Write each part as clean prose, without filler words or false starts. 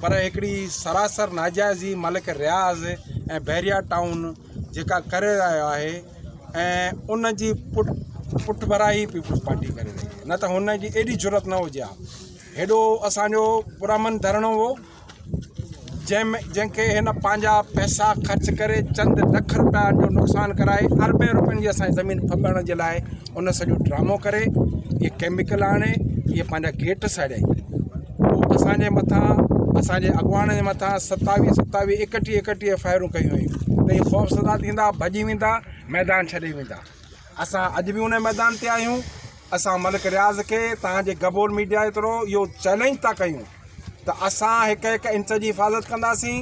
پر هڪڙي سراسر ناجائزي ملڪ رياض ۽ بحريا ٽائون جيڪا ڪري رهيو آهي ۽ ان جي پٺ پٺڀرائي پيپلز پارٽي ڪري رهي آهي نه ته هن جي ايڏي جرئت نه هجي ها هيڏو اسانجو پرامن ڌرڻو هو جنهن ۾ جنهن کي هن پنهنجا پئسا خرچ ڪري چند لک رپيا جو نقصان ڪرائي اربين رپين جي اسانجي زمين ڦٻڻ جي لاء ان سڄو ڊرامو ڪري اهي ڪيميڪل آڻي اهي پنهنجا گيٽ ساڙيائين پوء اسانجي مٿان اسانجي اڳواڻ جي مٿان ستاويهه ستاويهه ايڪٽيهه ايڪٽيهه فائرون ڪيون ويون ته اهي خوف زده ٿيندا ڀڄي ويندا ميدان ڇڏي ويندا اسان اڄ به ان ميدان تي آهيون اسان ملڪ رياض کي توهان جي گبول ميڊيا جي ٿرو اهو چئلينج ٿا ڪيون ته اسان هڪ هڪ انچ جي حفاظت ڪنداسين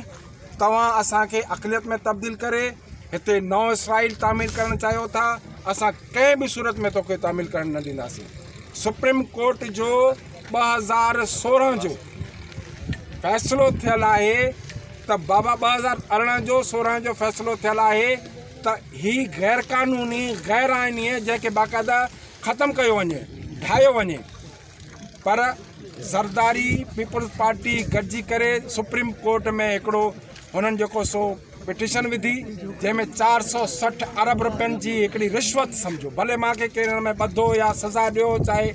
توهان اسان کي اقليت ۾ تبديل ڪري هتي نئون اسرائيل تعمير ڪرڻ چاهيو ٿا اسان ڪنهن به صورت ۾ توکي تعمير ڪرڻ نه ڏينداسين سپريم ڪورٽ جو 2016 جو فيصلو ٿيل آهي ته بابا 2018 جو 16 جو فيصلو ٿيل آهي ته هي غير قانوني غير آئيني جنهن کي باقاعده ختم ڪيو وڃي ڍايو وڃي پر زرداري پيپلز پارٽي گڏجي ڪري سپريم ڪورٽ ۾ هڪڙو هنن جيڪو سو پٽيشن وڌي جنهن ۾ 460 ارب روپين جي هڪڙي رشوت سمجهو ڀلي مان کي ڪير هن ۾ ٻڌو يا سزا ڏيو چاهي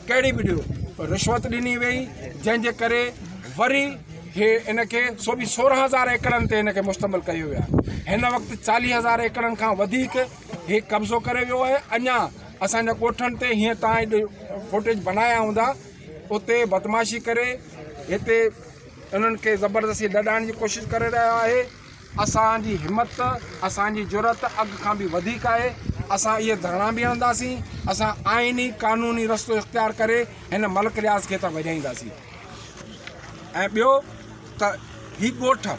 ڪهڙي به ڏيو پر رشوت ڏني وئي جنهن جي ڪري وري هي ان کي سو به 16000 ايڪڙن تي هن کي مشتمل ڪيو ويو آهي هن وقت 40000 ايڪڙن کان وڌيڪ هي قبضو ڪري ويو آهي اڃا اسان جا ڳوٺن تي هيئن تان فوٽيج بنايا هوندا اتي بدمعاشي ڪري هتي انهن کي زبردستي لڏائڻ جي ڪوشش ڪري رهيو آهي اسان جي همت اسان جي جرئت اڳ کان به وڌيڪ آهي اسان اهي ڌرڻا به هڻنداسين اسان آئيني قانوني رستو اختيار ڪري هن ملڪ رياض کي هتان وڄائينداسين ۽ ٻيو ته هي ڳوٺ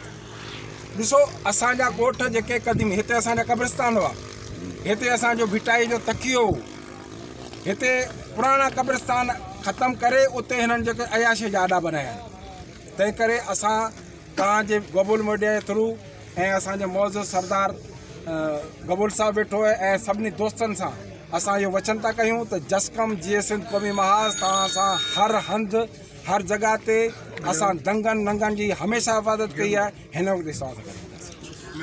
ڏسو اسان جا ڳوٺ جيڪي قديم هتي اسان جا قبرستان هئا هتي اسان جو ڀٽائي جو تڪيو هو هتي پراڻا قبرستان ختم ڪري اتي هنن جيڪي عياشي جا اڏا بنايا آهن تنهن ڪري اسان توهان جي گبول ميڊيا جي ٿرو ۽ اسان جو معزز سردار گبول صاحب ويٺو آهي ۽ سڀني دوستن سان اسان اهو وچن ٿا ڪيون ته جسقم جيئي سنڌ قومي محاذ توهان سان هر هنڌ هر جڳهه تي اسان دنگن ننگن جي هميشه حفاظت ڪئي آهي هن وقت اسان سان ڪريون.